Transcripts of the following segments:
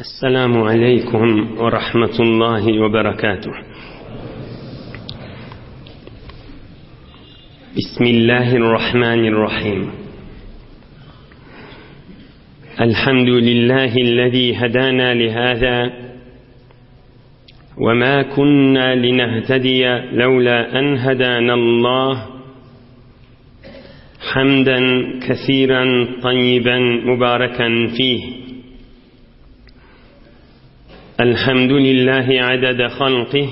Esselamu aleýkum we rahmetullahi we berekatuh. Bismillahirrahmanirrahim. Elhamdülillahi lezî hedâna lihâzâ ve mâ kunnâ linehtediye levlâ en hedânallâh. Hamden kesiren tayyiben mübareken fih. Elhamdülillahi adede halqih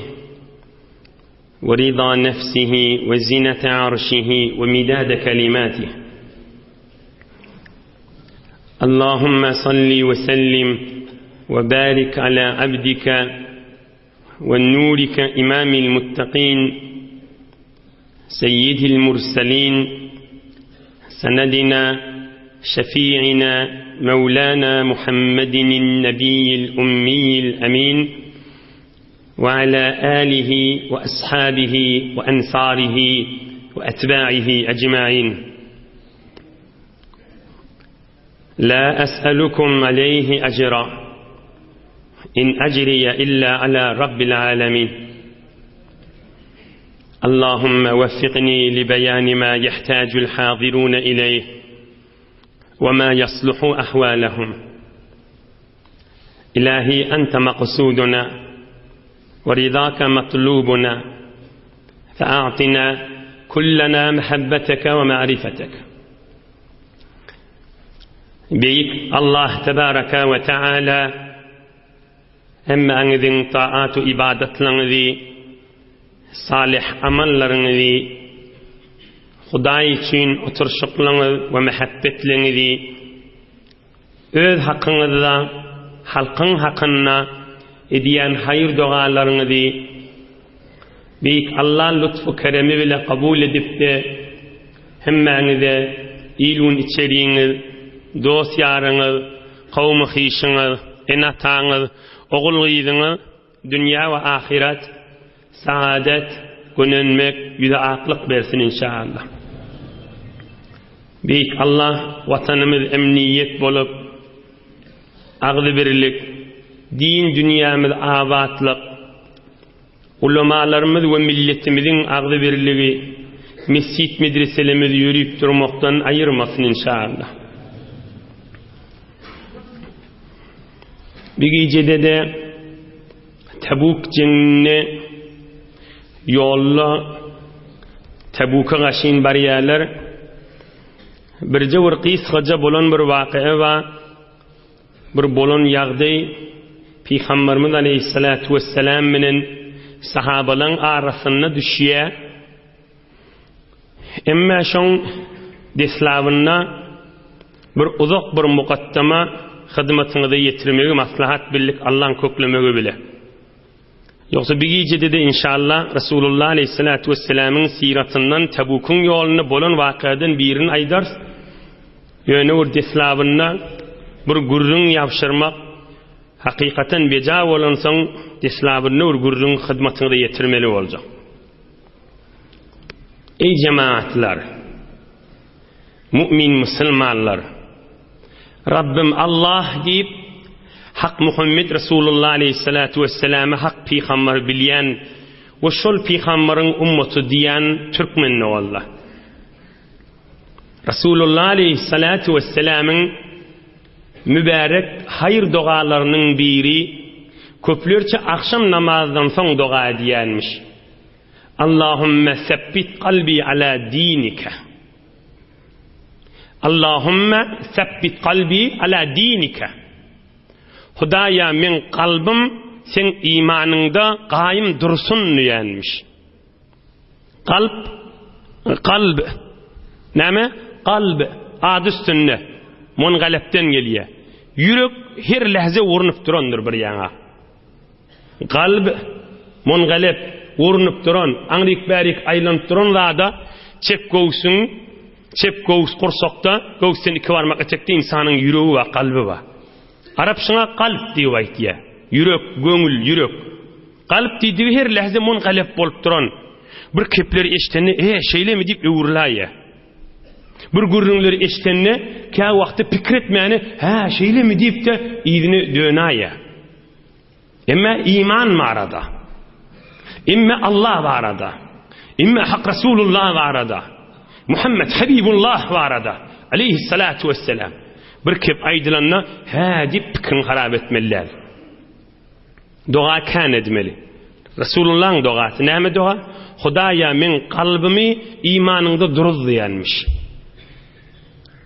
ve rida nefsihi ve zinete arşihi ve midade kelimatih. Allahümme salli ve sellim ve barik ala abdike ve nurike imamil muttaqin سيد المرسلين سندنا شفيعنا مولانا محمد النبي الأمي الأمين وعلى آله وأصحابه وأنصاره وأتباعه أجمعين لا أسألكم عليه أجرا إن أجري إلا على رب العالمين اللهم وفقني لبيان ما يحتاج الحاضرون إليه وما يصلح أحوالهم إلهي أنت مقصودنا ورضاك مطلوبنا فأعطنا كلنا محبتك ومعرفتك Beýik Allah tebaraka we taala hemmäňiziň taat-u ybadatlaryňyzy, salyh amallaryňyzy, Hudaý üçin oturyşyklaryňyz we mähebbetleňizi öz hakyňyzda, halkyň hakynda edýän haýyr-dogalaryňyzy Beýik Alla lutfu-keremi bile kabul edipde, hemmäňize il-gün içeriňiz, dost-ýaryňyz, kowmy-hyşyňyz, ene-ataňyz, ogul-gyzyňyz dünýä we ahyret saadet, gönenmek, ýüze aklyk bersin inşaallah. Beýik Allah Watanymyz emniýet bolup, agzybirlik, din dünýämiz abatlyk, ulamalarymyz we milletimiziň agzybirligi, mesjit medreselerimiz ýörüp durmakdan aýyrmasyn inşaallah. Bir gijede-de Tebuk jeňinde ýolda Tebuka gaşyn barýarlar. Birje bir gysgaja bolan bir wakyýa bar. Bir bolan ýagdaý Pygamberimiz aleýhissalatu wessalam bilen sahabalaryň arasynda düşýär. Emma şoň deslabynda bir uzak bir mukaddama hyzmatyňyza ýetirmegi maslahat bildik Allaň köklemegi bile. Ýogsa bir gijede-de inşallah Resulullah aleýhissalatu wessalamyň syratyndan Tebukyň ýolunda bolan wakadan birini aýdarys. Ýöne bir deslabynda bir gürrüň ýabşyrmak hakykatan beja bolansoň deslabynda bir gürrüň hyzmatyňyza ýetirmeli boljak. Eý jemaatlar! Mu'min musulmanlar! Rabbim Allah diýip, Hak Muhammed Resulullah aleýhissalatu wesselamy hak pygambar bilýän we şol pygambaryň ummaty diýýän türkmen doganlar! Resulullah aleýhissalatu wesselamyň mübärek haýyr dogalarynyň biri köplerçe agşam namazdan soň doga edýänmiş. Allahümme sebbit kalbi ala dinike. Allahümme sebbit kalbi ala dinike. Hudaýa meň kalbym seň imanyňda gaýym dursun diýenmiş. Kalp kalb näme? Kalb ady üstünde mungalepden gelýär. Ýürek her lähze urnup durandyr bir ýaňa. Kalb, mungalep, urnup duran, aňryk-bärik aýlanyp duran zada çep göwsüň, çep göwüs gursakda, göwüsden iki barmak etekde ynsanyň ýüregi bar, kalby bar. Arap şuňa kalp diýip aýtýar. Ýürek, göňül, ýürek. Kalp diýdigi her lähze mungalep bolup duran bir kepleri eşidende, E, şeýlemi diýip öwrüläýýär. Bir gürrüňleri eşidende, käwagtda pikir etmäni, hä, şeýlemi diýip-de, yzyny dönaýýar. Emme iman barada, emme Allah barada, emme Hak Resulullah barada, Muhammed Habibullah barada, aleyhissalatu vesselam, bir kep aýdylanda, hä diýip pikiriňi harap etmeli däl. Doga kän edmeli. Resulullahyň dogasy näme doga? Hudaýa meň kalbymy imanyňda duruz diýenmiş.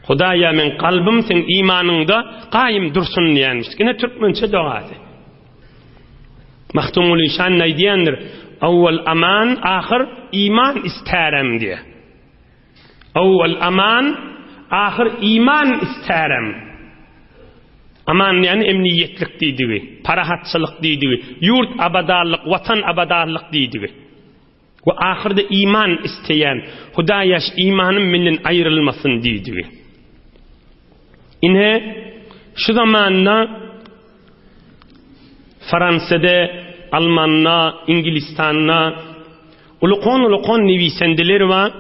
Hudaýa meň kalbym seň imanyňda gaýym dursun diýenmiş. Ine türkmençe dogasy. Magtymguly şan aýdýandyr, Awwal aman, ahyr iman istärem diýe. Owwal aman, ahyr iman istärem. Aman diýeni emniýetlik diýdigi, parahatçylyk diýdigi, ýurt abadanlyk, watan abadanlyk diýdigi. We ahyrda iman isteýän, Hudaýaş imanym menden aýrylmasyn diýdigi. Ine, şu zamanda Fransada, Almanda, Ingilistanda Ulkan-ulkan newisendiler bar,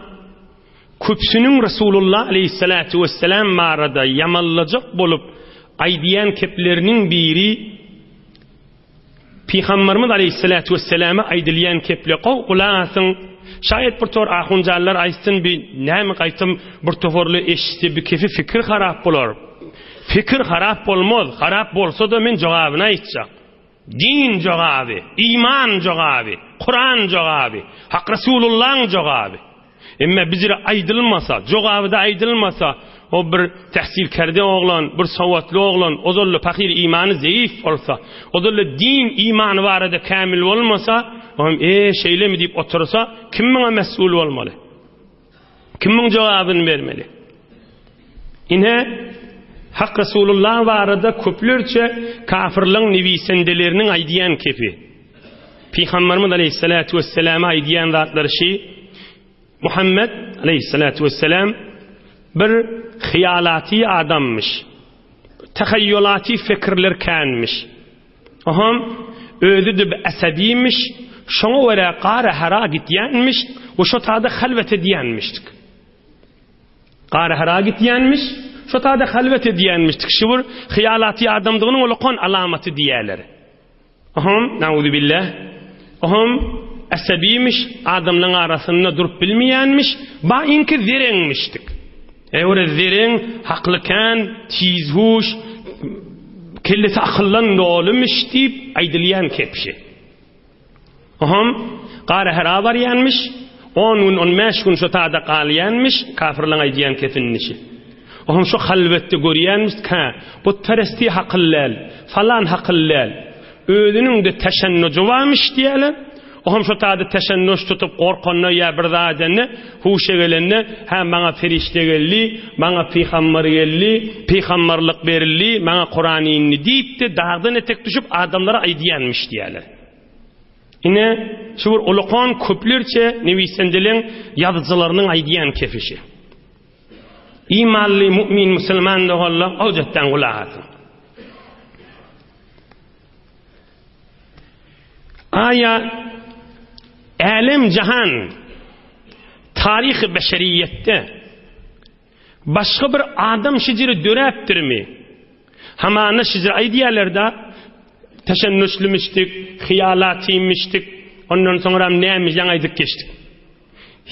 köpüsiniň Resulullah aleýhissalatu wessalam barada ýamanlajak bolup aýdýan kepleriniň biri Pygamberimiz aleýhissalatu wessalama aýdylýan keple gowy gulak asyň, şaýat bir tor ahunjanlar aýtsyn bi näme gaýtam bir toparly eşitse bi kefi fikir harap bolar. Fikir harap bolmaz, harap bolsa-da men jogabyny aýtjak. Din jogaby, iman jogaby, Kuran jogaby, Hak Resulullaň jogaby. Emme bijire aýdylmasa, jogaby-da aýdylmasa, o bir tähsilkerde oglan, bir sowatly oglan, ozal-da pahyr imany zeýif bolsa, ozal-da din imany barada kämil bolmasa, o hem e, şeýlemi diýip otursa, kim muňa mes'ul bolmaly? Kim muň jogabyny bermeli? Ine, Hak Resulullah barada köplerçe kafirliň newisendeleriniň aýdýan kepi. Pygamberimiz aleyhissalatu vesselama aýdýan zatlary şi, Muhammed aleyhissalatu vesselam bir hyýalaty adammış. Tahayyulaty fikirler känmiş. Oňam özi-de bir asabimiş, şoňa görä gara-hara gitýänmiş we şo tada halwet edýänmişdik. Gara-hara gitýänmiş, şo tada halwet edýänmişdik. Şu bir hyýalaty adamdygynyň ulakan alamaty diýýärler. Oňam, nauzubillah, oňam asabimiş, adamlaryň arasynda durup bilmeýänmiş, baýynky zereňmişdik. Eure zereň, hakly kän, tizhuş, kellesi akyldan dolumyş diýip aýdylýan kepşi. Oham Garahara barýanmyş, on gün, on bäş gün şo tada galýanmyş, kafirleň aýdýan kefinmişi. Oham şo halwetde görýänmiş, kä, butperesti hakyl däl, falan hakyl däl. Özüniň-de teşennujy barmyş diýýärler. Oňam şo taýda teşennuş tutup gorkanda ýa bir zat edende, huşa gelende, Hä, maňa perişde geldi, maňa pygamber geldi, pygamberlik berildi, maňa Kuran indi diýip-de, dagdan etek düşüp adamlara aýdýanmyş diýýärler. Ine, şu bir ulakan köplerçe newisendeleň ýazyjylarynyň aýdýan kefişi. Imanly mu'min musulman doganlar, hojatdan gulak asyň. Aýa älem-jahan taryhy beşeriýetde başga bir adam şejere döräpdirmi? Hamana şejere aýdýarlar-da, teşennüşlimişdik, hyýalatymyşdyk, ondan soňram näme ýaňy aýdyp geçdik.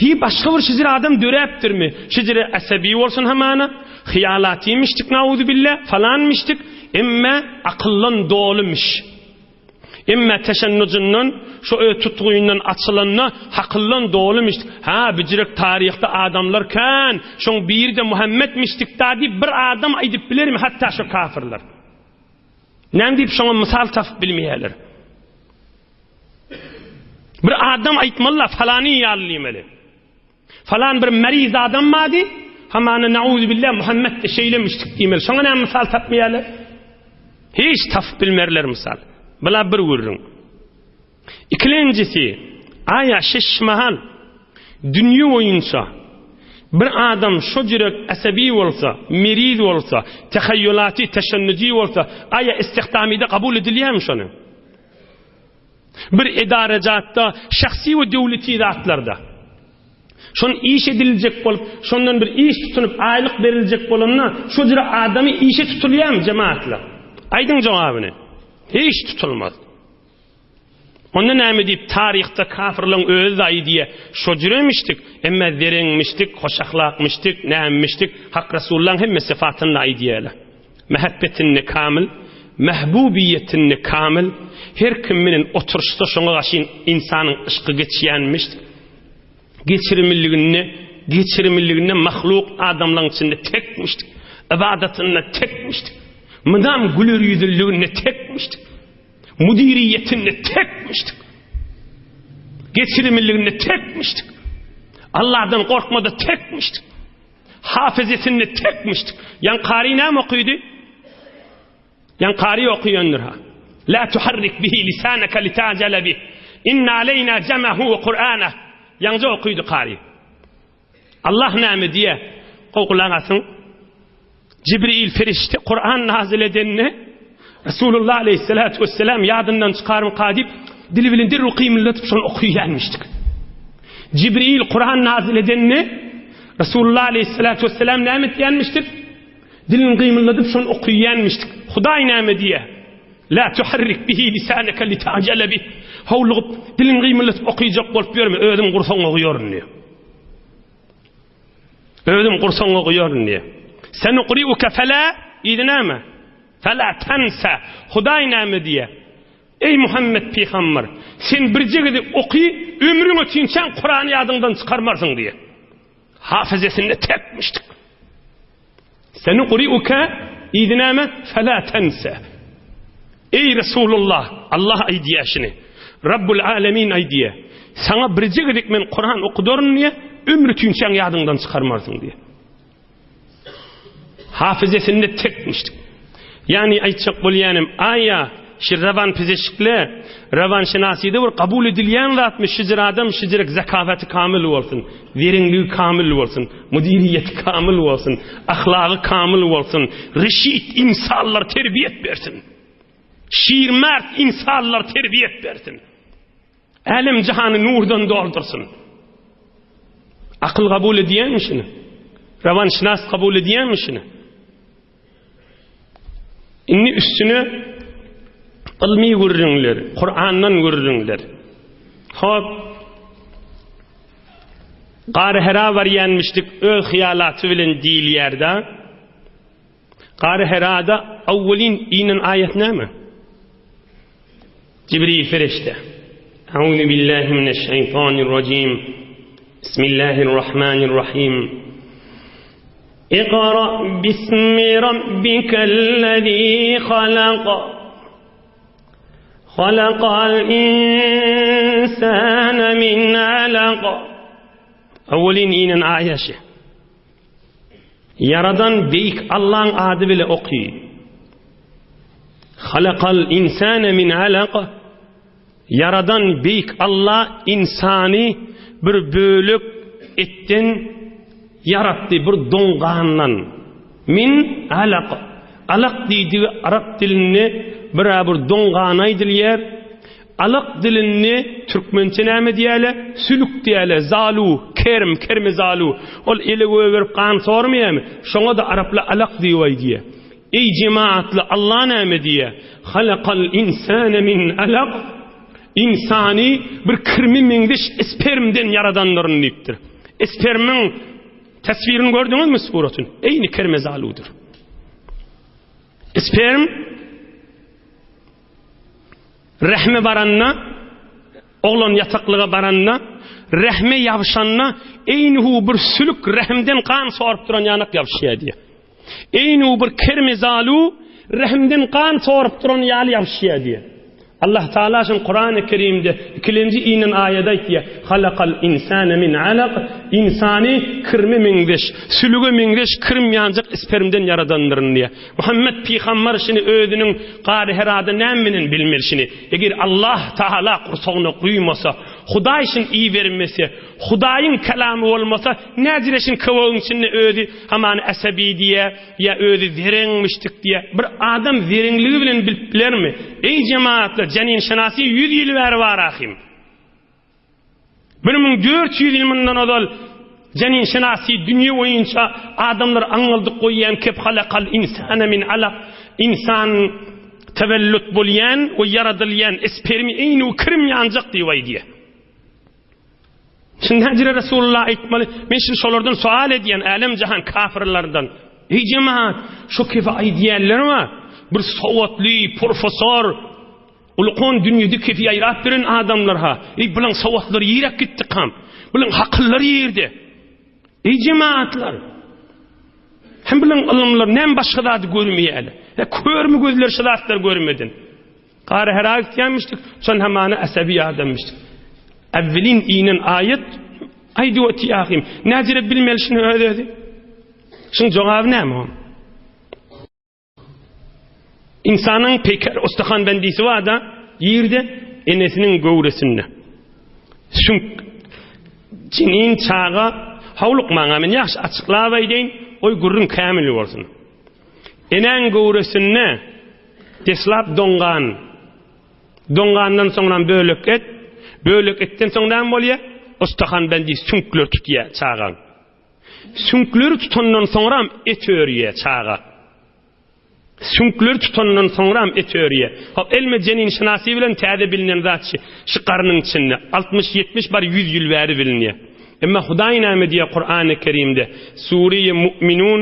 Hi başga bir şejere adam döräpdirmi? Şejere asabi bolsun hamana, hyýalatymyşdyk nauzubilla, falanmyşdyk, emme akyldan dolumyş. Emme teşennujyndan, şu öz tutgyndan açylanda hakyldan dolumyşdyk. Ha, bijirek taryhda adamlar kän, şoň biri-de Muhammetmişdik-da diýip bir adam aýdyp bilermi hatda şo kafirler? Näme diýip şoňa mysal tapyp bilmeýärler? Bir adam aýtmaly-la, falany ýaly diýmeli. Falan bir meriz adam bardy, hamana nauzubilla Muhammed de şeýle müşrik diýmeli. Şoňa näme mysal tapmaýarlar? Hiç tapyp bilmerler mysal. Bula bir gürrüň. Ikilenjisi, aýa şeşmahal dünýe boýunça bir adam şo jürek asabi bolsa, meriz bolsa, tehaýýulaty, teşennüji bolsa, aýa istihdamyda kabul edilýärmi şony? Bir edarajatda, şahsy we döwleti zatlarda. Şon iş ediljek bolup, şondan bir iş tutunyp aýlyk beriljek bolanda, şo jüre adamy işe tutulýarmy jemaatlar? Aýdyň jogabyny. Hiç tutulmaz. Onda näme diýip taryhda kafirleň özi-de aýdýa, şo jüremişdik, emme zereňmişdik, hoşahlakmyşdyk, nämmişdik, Hak Resullaň hemme sypatyny aýdýalar. Mähebbetinde kamil, mähbubiýetinde kamil, her kim menen oturyşsa şoňa gaşyn ynsanyň yşky geçýänmişdik. Geçirimliliginde, geçirimliliginde mahluk adamlaň içinde tekmişdik. Ybadatynda tekmişdik. Mydam güler ýüzlüliginde tekmişdik. Müdiriýetinde tekmişdik. Geçirimliliginde tekmişdik. Allahdan gorkmada tekmişdik. Hafizesinde tekmişdik. Ýan kary näme okydy? Ýan kary okyýandyr ha. La tuharrik bihi lisanaka litajala bih. Inna aleyna jamahu we Kur'ana. Ýaňja okydy kary. Allah näme diýe? Gowy gulak asyň. Jibril perişde Kur'an nazil edende Resulullah aleyhissalatu vesselam ýadyndan çykarmyka diýip dili bilen derrew gymyldatyp şony okaýanmyşdyk. Jibril Kur'an nazil edende Resulullah aleyhissalatu vesselam näme etýänmişdik? Dilini gymyldadyp şony okaýanmyşdyk. Hudaý näme diýýär? La tuharrik bihi lisanaka litajala bih. Howlugyp diliňi gymyldatyp okyjak bolup ýörme, özüm gursagyňa guýaryn diýýär. Özüm gursagyňa guýaryn diýýär. Senuqri'uke fela yzy näme? Fela tensa. Hudaý näme diýýär? Eý Muhammet pygamber, sen birje gezek oky, ömrüň ötinçäň Kurany ýadyňdan çykarmarsyň diýýär. Hafizesinde tekmişdik. Senuqri'uke yzy näme? Fela tense. Eý Resulullah, Allah aýdýar şuny. Rabbul Alemin aýdýar. Saňa birje gezek men Kur'an okudaryn diýe, ömri tünçäň ýadyňdan çykarmarsyň diýe. Hafizesinde tekmişdik. Ýagny aýtjak bolýanym, aýa şi rawan pizeşikle, rawan şenasyda bir kabul edilýän zatmy şijir adam şijirek zekawaty kamil bolsun, zereňligi kamil bolsun, müdiriýeti kamil bolsun, ahlagy kamil bolsun, reşit insanlar terbiýet bersin. Şirmert insanlar terbiýet bersin. Älem jahany nurdan doldursyn. Akyl kabul edýärmi şuny? Rawanşynas kabul edýärmi şuny? Indi üstüne ylmy gürrüňler, Kur'andan gürrüňler. Hop. Gary Hera barýanmyşdyk öz hyýalaty bilen diýilýär-de. Gary Herada awwelin inen aýat näme? Jibril ferişde. Euzu billahi mineşşeýtanirrajim. Bismillahirrahmanirrahim. Iqra bismi rabbikellezî halak. Halakal insane min alak. Awwelin inen aýaşy. Ýaradan Beýik Allaň ady bile oky. Halakal insane min alak. Ýaradan Beýik Alla ynsany bir bölek etden ýaratdy, bir doň gandan. Min alak. Alak diýdigi arap dilinde bir-ä bir doň gana aýdylýar. Alak dilinde türkmençe näme diýýärler? Sülük diýýärler, zalu, kerm, kermi zalu. Ol ele gögerip gan sormaýarmy? Şoňa-da araplar alak diýip aýdýar. Eý jemaatly, Allah näme diýýär? Halakal insane min alak. Ynsany bir kirmi meňzeş spermden ýaradandyryn diýipdir. Spermiň teswirini gördüňizmi suratyny? Eýni kerme zaludyr. Sperm Rehme baranda, oglan ýataklyga baranda, rehme ýabşanda, eýni hu bir sülük rehimden gan sorup duran ýanak ýabşýar diýýär. Eýni hu bir kermizalu rehimden gan sorup duran ýaly ýabşýar diýýär. Allah Taala şun Kurany Kerimde ikilenji inen aýada aýtýar: Halakal insane min alak. Insany kirme meňzeş, sülüge meňzeş kirim ýanjak spermden ýaradandyryn diýýär. Muhammet pygambar şuny özüniň Gary Herada näme bilen bilmeli şuny? Eger Allah Taala gursagyna guýmasa, Hudaý şuny ibermese, Hudaýyň kelamy bolmasa, näjire şuny köwegiň içinde özi hamany asabi diýe, ýa özi zereňmişdik diýe. Bir adam zereňligi bilen bilip bilermi? Eý jemagatlar, jeninşynasy 100 ýyl bäri bar ahym. 1400 ýyl mundan ozal. Jenin şenasy dünýe boýunça adamlar aňňaldyk goýýan kef halakal insana min alak insan tewellüt bolýan we ýaradylýan spermi eýni kirim ýanjak diýip aýdýar. Şindi Hezreti Resulullah aýtmaly, men şindi şolardan sual edýän älem jahan kafirlerden. Eý jemaat, şu kefe aýdýanlar bar. Bir sowatly, professor, ulkan dünýede kefi ýaýrap beren adamlar ha. Eý bulaň sowatlary ýerek gitdi kam. Bulaň hakyllary ýerde. Eý jemaatlar. Hem bulaň ylymlar näme başga zady görmeýärler. E körmi gözler şu zatlary görmedin. Gara Hera gitýänmişdik, şon hamana asabi adammişdik. Äwwelin inen aýat aýdyp otyr ahym. Näjere bilmeli şuny öz özi? Şuň jogaby näme oň? Insanyň peýker ustahan bendisi bar-da, ýerde enesiniň göwresinde. Süňk jinin çaga howlukmaň men ýagşy açyklap aýdaýyn, oý gürrüň kämil bolsun. Enäň göwresinde Deslap doňgan. Doňgandan soňram bölek et. Bölek etden soň näme bolýar? Ustahan bendi süňkleri tutýar çagaň. Süňkleri tutandan soňram et örýär çaga. Süňkleri tutandan soňram et örýär. Hop, elme jenin şynasy bilen täze bilinen zat şi. Şi garnyň içinde 60-70 bar 100 ýyl bäri bilinýär. Emma Hudaý näme diýýär Kurany Kerimde? Sure-i Mu'minun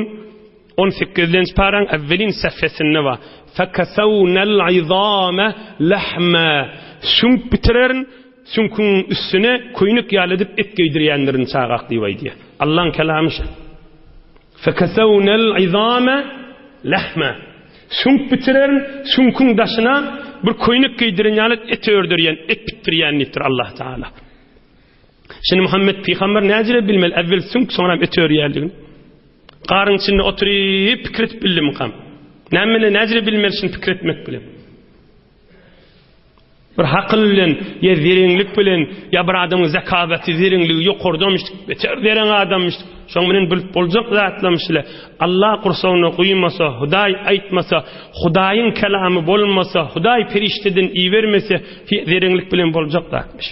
On sekizlenji paraň äwwelin sähfesinde bar. Fekesewne'l izame lehme. Süňk bitirerin, süňküň üstüne köýnek ýaly edip et geýdirýändirin çagak diýip aýdýar. Allaň kelamy şe. Fekesewne'l izame lehme. Süňk bitirerin, süňküň daşyna bir köýnek geýdiren ýaly et ördürýän, et bitdirýän diýipdir Allah Taala. Şindi Muhammet pygamber näjire bilmeli, äwwel süňk, soňram et örýändigini. Garyň içinde oturyp pikir edip bildimikam? Näme bilen näjire bilmeli şuny pikir etmek bilen? Bir hakyl bilen, ýa zereňlik bilen, ýa bir adamyň zekawaty, zereňligi ýokardamyş, beter zereň adamyş. Şoň bilen bilip boljak zatlamyş ile. Allah gursagyna guýmasa, Hudaý aýtmasa, Hudaýyň kelamy bolmasa, Hudaý perişdeden ibermese, zereňlik bilen boljak zatmyş.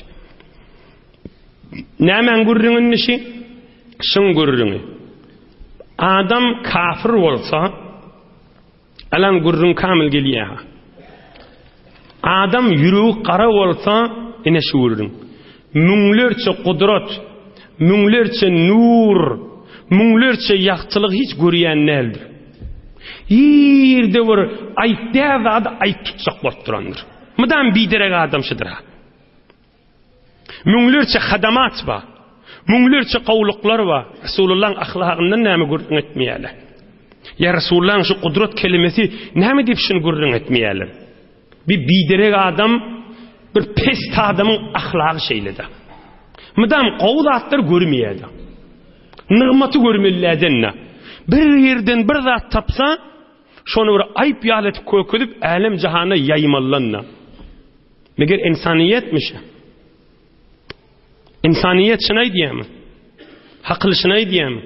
Nämäň gürrüňi indi şi? Şuň gürrüňi. Adam kafir bolsa, alan gürrüň kamil gelýär. Adam ýüregi gara bolsa, ine şu gürrüň. Müňlerçe gudrat, müňlerçe nur, müňlerçe ýagtylyk hiç görýän däldir. Ýerde bir aýyp däl zady aýyp tutjak bolup durandyr. Mydam biderek adam şudur. Müňlerçe hadamat bar. Müňlerçe gowluklar bar. Resulullahyň ahlagyndan näme gürrüň etmeýärler? Ýa Resulullahyň şu gudrat kelimesi näme diýip şuny gürrüň etmeýärler? Bir biderek adam, bir pes adamyň ahlagy şeýle-de. Mydam gowy zatlar görmeýär-de. Nygmaty görmelilerden-de. Bir ýerden bir zat tapsa, şony bir aýp ýaly etip kökezip, älem-jahana ýaýmalydan-da. Meger ynsanyýetmi şu? Ynsanyýet şuny aýdýarmy? Hakyl şuny aýdýarmy?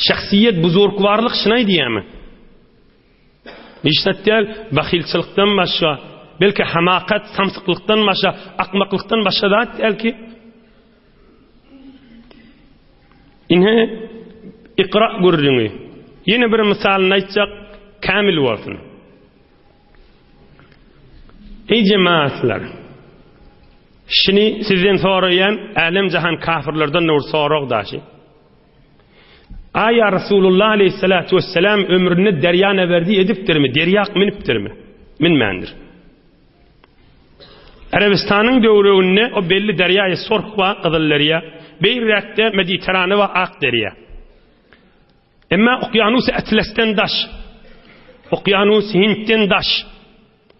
Şahsyýet, buzurgwarlyk şuny aýdýarmy? Hiç zat däl, bahylçylykdan başga, belki hamakat, samsyklykdan başga, akmaklykdan başga zat däl ki. Ine, ikra gürrüňi. Ýene bir mysalyny aýtjak, kämil bolsun. Eý jemaatlar! Şini sizden soraýan älem jahan kafirlerden bir sorag daşy. Aýa Resulullah aleyhissalatu vesselam ömründe derýa neberdi edipdirmi, derýa minipdirmi? Minmändir. Arabistanyň döwreginde o belli derýaýy Sorh we Gyzyl derýa, beýräkde Mediterane we Ak derýa. Emma Okýanus Atlesden daş. Okýanus Hintden daş.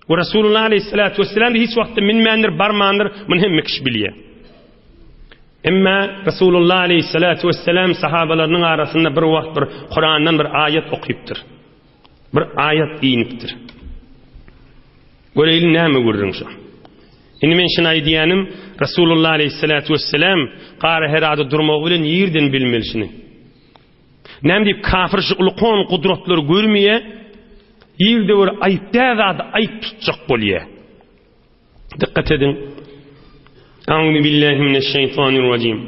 We Resulullah aleyhissalatu vesselam hiç wagtda minmändir, barmandyr, muny hemme kişi bilýär. Emma Resulullah aleyhissalatu vesselam sahabalarynyň arasynda bir wagt bir Kurandan bir aýat okypdyr. Bir aýat inipdir. Göreýli näme gürrüň şu. Indi men şuny aýdýanym, Resulullah aleyhissalatu vesselam Gara Herada durmagy bilen ýerden bilmeli şuny. Näme diýip kafir şu ulkan gudratlary görmeýär, ýerde bir aýyp däl zady aýyp tutjak bolýar. Dikkat ediň. Euzu billahi mineşşeýtanirrajim.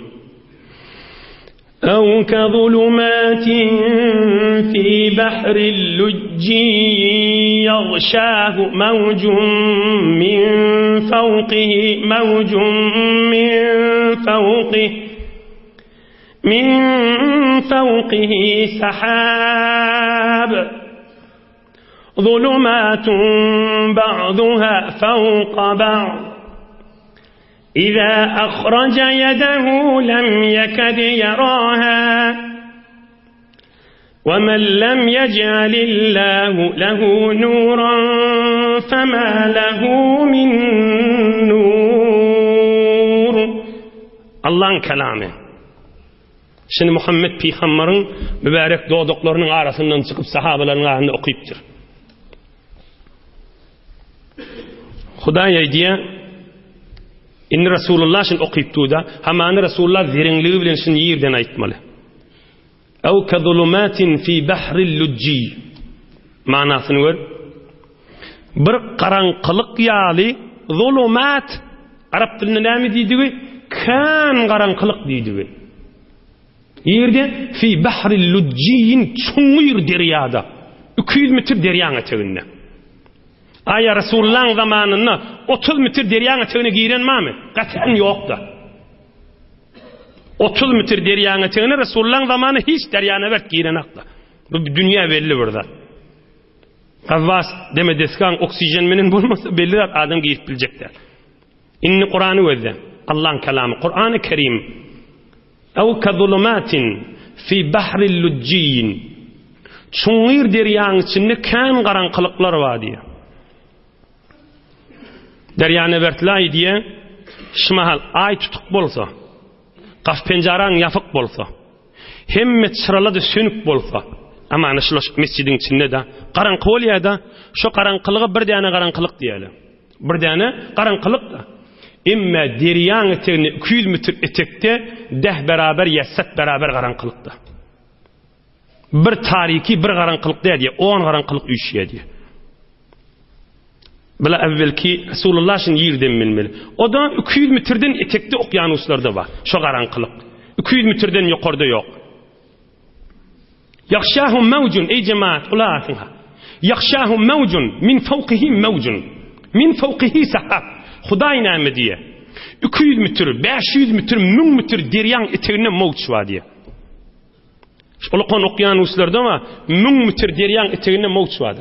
Ew kezulumatin fi bahril lujji ýagşahu mewjun min fewkihi mewjun min fewkihi min fewkihi sahab. Zulumatun ba'duha fewka ba'd. Iza ahraja ýedehu lem ýeked ýeraha we men lem ýej'alillahu lehu nuran fema lehu min nur. Allaň kelamy. Şuny Muhammet pygambaryň mübärek dodaklarynyň arasyndan çykyp sahabalaryň arasynda okypdyr. Hudaý aýdýar, Indi Resulullah şuny okyp dur-da, hamany Resulullah zereňligi bilen şuny ýerden aýtmaly. Ew kezulumatin fi bahril lujji. Manasyny gör. Bir garaňkylyk ýaly zulumat arap dilinde näme diýdigi? Kän garaňkylyk diýdigi. Ýerde fi bahril lujjiýin çuňňur derýada, 200 metr derýaň eteginde. Aýa Resulullaň zamanynda 30 metr derýaň etegine giren barmy? Gaty ýokda. 30 metr derýaň etegine Resulullaň zamany hiç derýanewert girenakda. Bu dünýä belli bir zat. Gawwas deme desgaň oksijen menen bolmasa belli zat adam girip biljek däl. Indi Kurany gözle. Allaň kelamy Kurany Kerim. Ew kezulumatin fi bahril lujjiýin. Çuňňur derýaň içinde kän garaňkylyklar bar diýýär. Derýanewertlaý diýýär, şu mahal aý tutuk bolsa, gaf-penjaraň ýapyk bolsa, hemme çyralar-da sönük bolsa, amana şular mesjidiň içinde-de garaňky bolýar-da, şo garaňkylyga bir däne garaňkylyk diýýärler. Bir däne garaňkylyk-da. Emme derýaň eteginde 200 metr etekde deh beraber ýa set beraber garaňkylykda. Bir tariki bir garaňkylyk däl diýýär, on garaňkylyk üýşýär diýýär. Bula evvelki Resulullah şun ýerden bilmeli. O da 200 metrden etekde okyanuslarda bar. Şo garaňkylyk. 200 metrden ýokarda ýok. Ýagşahum mewjun, eý jemaat, gulak asyň ha. Ýagşahum mewjun, min fawkihi mewjun. Min fawkihi sahab. Hudaý näme diýýär? 200 metr, 500 metr, 1000 metr derýaň eteginde mowç bar diýýär. Ulukan okýanuslarda bar, 1000 metr derýaň eteginde mowç bar.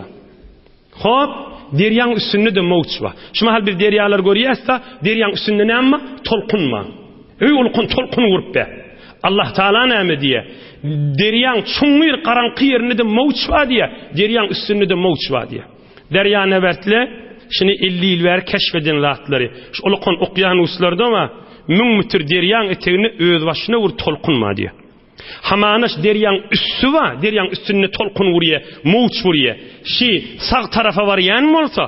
Hop, derýaň üstünde-de mowç bar. Şu mahal biz derýalary görýäs-de, derýaň üstünde näme bar? Tolkun bar. Öý ulkan tolkun urup be. Allah Taala näme diýýär? Derýaň çuňňur garaňky ýerinde-de mowç bar diýýär, derýaň üstünde-de mowç bar diýýär. Derýanewertler şuny 50 ýyl bäri keşf eden zatlary. Şu ulukan okýanuslarda bar, 1000 metr derýaň eteginde özbaşyna bir tolkun bar diýýär. Hamana şu derýaň üsti bar, derýaň üstünde tolkun urýar, mowç urýar. Şi sag tarapa barýan bolsa,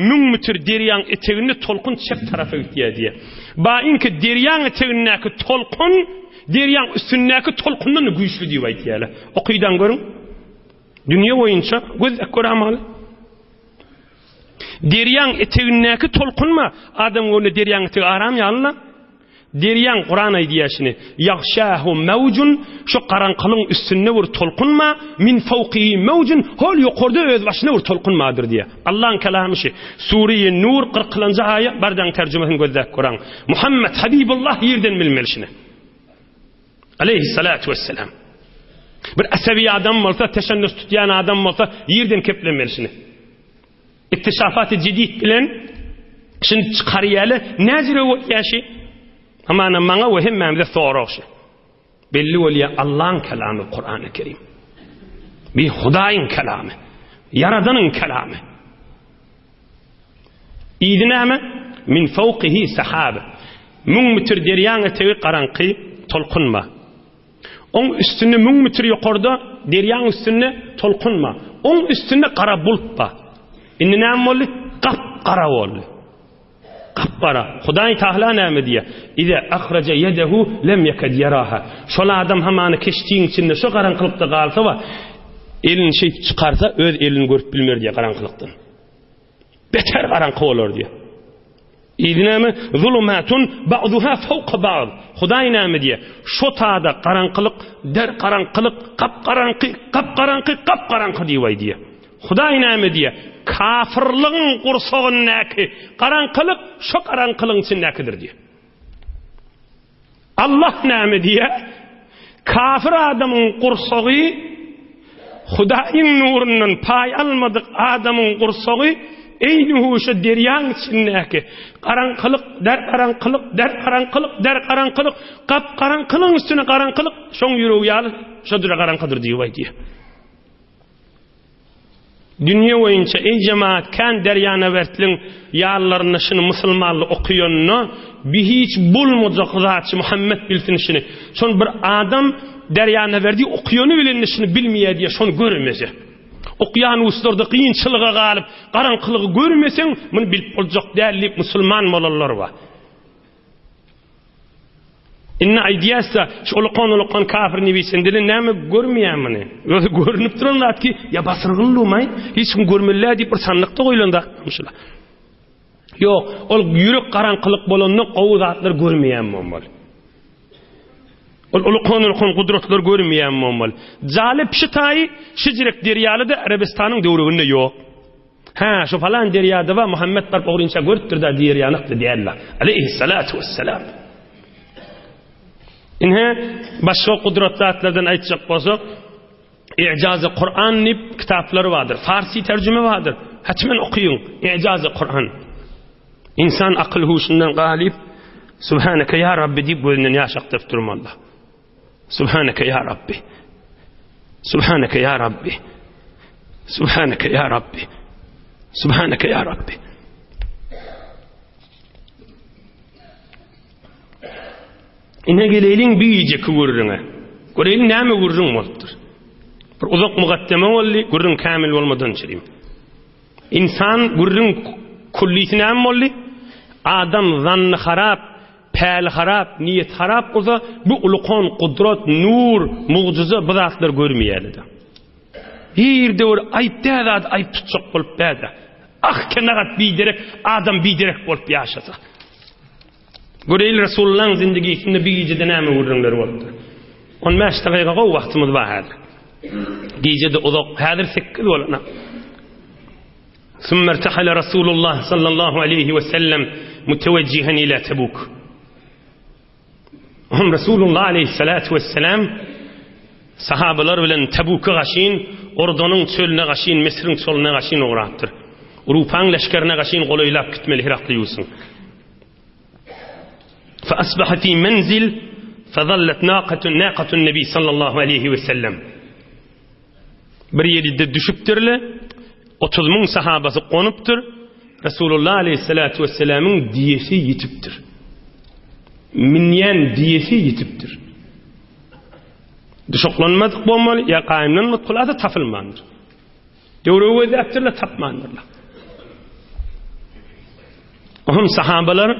müň metr derýaň eteginde tolkun çep tarapa gitýär diýýär. Bainki derýaň etegindäki tolkun derýaň üstündäki tolkundan-da güýçli diýip aýtýarlar. Okydan görüň. Dünýe boýunça gözläp gör amaly. Derýaň etegindäki tolkun bar. Adam göwnüne derýaň etegi aram ýaly-la. Derýaň Kuran aýdýar şuny, Ýagşahu mewjun, şu garaňkylygyň üstünde bir tolkun bar, min fawkihi mewjun, hol ýokarda özbaşyna bir tolkun bardyr diýýär. Allaň kelamy şi. Sure-i Nur kyrkylanjy aýa, bardaň terjimesini gözläp göräň. Muhammet Habibullah ýerden bilmeli şuny. Aleýhissalatu wesselam. Bir asabi adam bolsa, teşennüs tutýan adam bolsa, ýerden keplemeli şuny. Iktişafat-y jedid bilen şuny çykarýarlar. Näjüre bolýar şi? Hamana maňa we hemmämize sorag şi. Belli bolýar Allaň kelamy Kurany Kerim. Bir Hudaýyň kelamy. Ýaradanyň kelamy. Yzy näme? Min fawkihi sahab. Müň metr derýaň etegi garaňky tolkun bar. Oň üstünde müň metr ýokarda derýaň üstünde tolkun bar. Oň üstünde gara bulut bar. Indi näme boldy? Gap-gara boldy. Gap-gara. Hudaý Taala näme diýýär? Ize ahraja ýedehu lem ýeked ýeraha. Şol adam hamany keştiň içinde şo garaňkylykda galsa we elini şeýdip çykarsa, öz elini görüp bilmer diýýär garaňkylykdan. Beter garaňky bolar diýýär. Yzy näme? Zulumatun ba'duha fawqa ba'd. Hudaý näme diýýär? Şo tada garaňkylyk, der garaňkylyk, gap-garaňky, gap-garaňky, gap-garaňky diýip aýdýar. Hudaý näme diýýär? Kafyrlygyň gursagyndaky garaňkylyk şo garaňkylygyň içindäkidir diýýär. Allah näme diýýär? Kafir adamyň gursagy Hudaýyň nurundan paý almadyk adamyň gursagy eýni huşa derýaň içindäki garaňkylyk, der garaňkylyk, der garaňkylyk, der garaňkylyk, gap garaňkylygyň üstüne garaňkylyk, şoň ýüregi ýaly şo-da garaňkydyr diýip aýdýar. Dünýe boýunça eý jemaat kän derýanawertliň ýanlarynda şuny musulmanly okuyanyna bi hiç bolmajak zatçy Muhammet bilsin şuny. Şony bir adam derýanawerdi okuyany bilende şuny bilmeýär diýe şony görmese. Okýanuslarda kynçylyga galyp garaňkylygy görmeseň muny bilip boljak däl diýip musulman bolanlar bar. Indi aýdýarsa, şu ulukan-ulukan kafir nebisini dili näme görmeýär muny? Özi görünip duran zat ki, ýa basyrgynlymy, hiç kim görmeli däl diýip bir sandykda goýlan zatmy şular? Ýok, ol ýürek garaňkylyk bolanda gowy zatlar görmeýän bolmaly. Ol ulukan-ulukan gudratlar görmeýän bolmaly. Jalyp şu taýy şijirek derýaly-da Arabystanyň döwreginde ýok. Hä, şu falan derýada bar, Muhammet baryp ogrynça görüpdir-dä diýer ýanykdy däl-la. Aleýhissalatu wessalam. Ine, başga gudrat zatlardan aýtjak bolsak, I'jazy Kur'an diýip kitaplary bardyr. Farsi terjüme bardyr. Hatmen okyň, I'jazy Kur'an. Insan akyl huşundan galyp, Subhaneke ya Rabbi diýip gözünden ýaş akdyryp durmaly. Subhaneke ya Rabbi. Subhaneke ya Rabbi. Subhaneke ya Rabbi. Subhaneke ya Rabbi. Ine geleýliň bir gijeki gürrüňe. Göreýliň näme gürrüň bolupdyr. Bir uzak mugaddeme boldy, gürrüň kämil bolmadan çyryň. Insan gürrüň kullisi näme boldy? Adam zanny harap, Päli harap, niýeti harap bolsa, bu ulukan gudrat, nur, mugjyza bu zatlar görmeýärdi. Bir döwür aýyp däl zady aýyp tutjak bolup bäde. Ah, kenagat biderek, adam biderek bolup ýaşasa. Göreýli Resulullahyň zindigisinde bir gijede näme gürrüňler bolupdyr. 15 dagyga gowy wagtymyz bar häzir. Gijede uzak, häzir 8 bolana. Sümme irtahale Rasulullah sallallahu aleýhi we sellem mutewejjihen ila Tebuk. Hum Rasulullah aleýhissalatu wesselam sahabalar bilen Tebuka gaşyn, Ordonyň çölüne gaşyn, Misriň çölüne gaşyn ugrapdyr. Urupaň leşgerine gaşyn golaýlap gitmeli Herakliusyň. Fa asbaha fi menzil fa zallat naqatun naqatun nabi sallallahu aleýhi we sellem. Bir ýeride düşüpdirle, 30 müň sahabasy gonupdyr. Resulullah aleyhissalatu vesselamyň diýesi ýitipdir. Minýän diýesi ýitipdir. Duşaklanmadyk bolmaly, ýa gaýymlanmadyk hulasa tapylmandyr. Döwregi gözläpdirler, tapmandyrlar. Ohm sahabalar